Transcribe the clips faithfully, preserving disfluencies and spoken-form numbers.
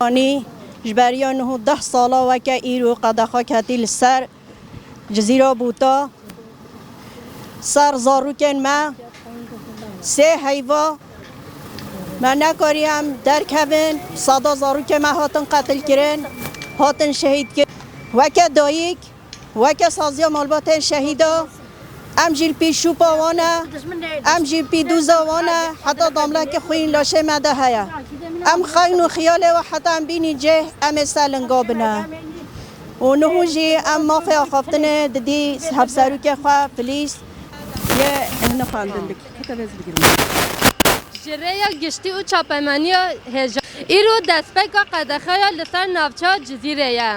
Anî ji beriya neh û deh sala weke îro qedexe ketî li ser Cizîra Bûta. Ser zarokên me sê heyva me nekarî em derkevin. Seda zarokên me hatin qetilkirin, hatin şehîdkirin. Weke dayik, weke saziya malbatên şehîda, em jî li pî şûpa wan e, em jî li pî dûza wan e, heta damlekê xwîn laşê me de heye. Em xewn û xiyalê we heta em bînî cih, em ê ser linga bine. Û niha jî em mafê axaftinê didî hevserokê xwe Filîs. Yê hine xwendin bikî. Heta vêz bigirin. Ji rêya giştî û çapemeniya hêja. Îro destpêka qedexeya li ser navçeya Cizîrê ye.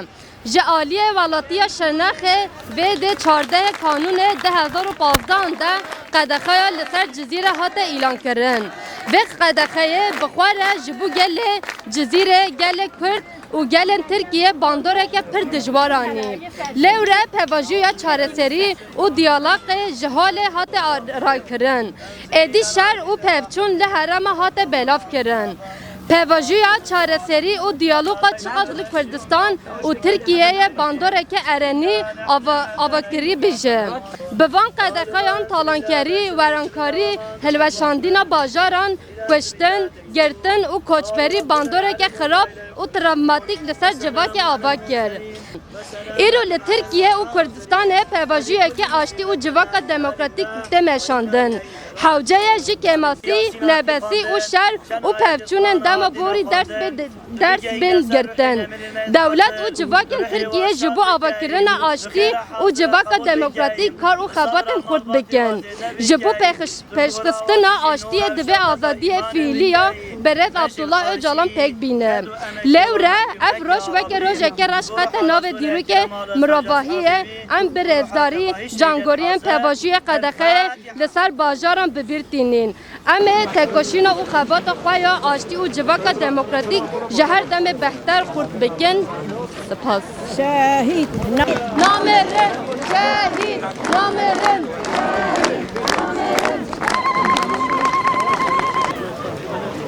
Ji aliyê welatiya Şirnexê vê dê çardehê Kanûnê du hezar û pazdehan de qedexeya li ser Cizîrê hate îlankirin. Vê qedexeyê bi xwe re ji bo gelê Cizîrê, gelê Kurd û gelên Tirkiyê bandoreke pir dijwar anî. Lewre pêvajoya çareserî û diyaloqê ji holê hate a-, raykirin. Êdî şer û pevçûn li herêma hate belavkirin. Pêvajoya çareserî û diyaloqa çiqas li Kurdistan û Tirkiyeyê bandoreke erenî ava-, avakirî bî jî. Bi van qedexeyan talankerî, werankarî, hilweşandina bajaran, kuştin, girtin û koçberî bandoreke xirab û travmatîk li ser civakê ava kir. Îro li Tirkiye û Kurdistanê pêvajoyeke aştî û civaka demokratîk tê meşandin. Hewce ye ji kêmasî, nebesî û şer û pevçûnên dema borî ders bê, ders bên girtin. Dewlet û civakên Tirkiye ji bo avakirina aştî û civaka demokratîk kar û xebatên xurt bikin. Ji bo pêxiş-, pêşxistina aştiyê divê azadiyê fiîlî ya birêz Abdullah Ocalan pêk bîne. Lewre ev roj weke rojeke reş qete navê dîrokê mirovahiyê, em bi rêzdarî cangoriyên pêvajoyê qedexeyê li ser bajaran bi bîr tînîn. Em ê tekoşîna û xebata xwe ya aştî û civaka demokratîk ji her demê bêhtir xurt bikin. Spas. Şehîd. Namêre şehîd. Namêre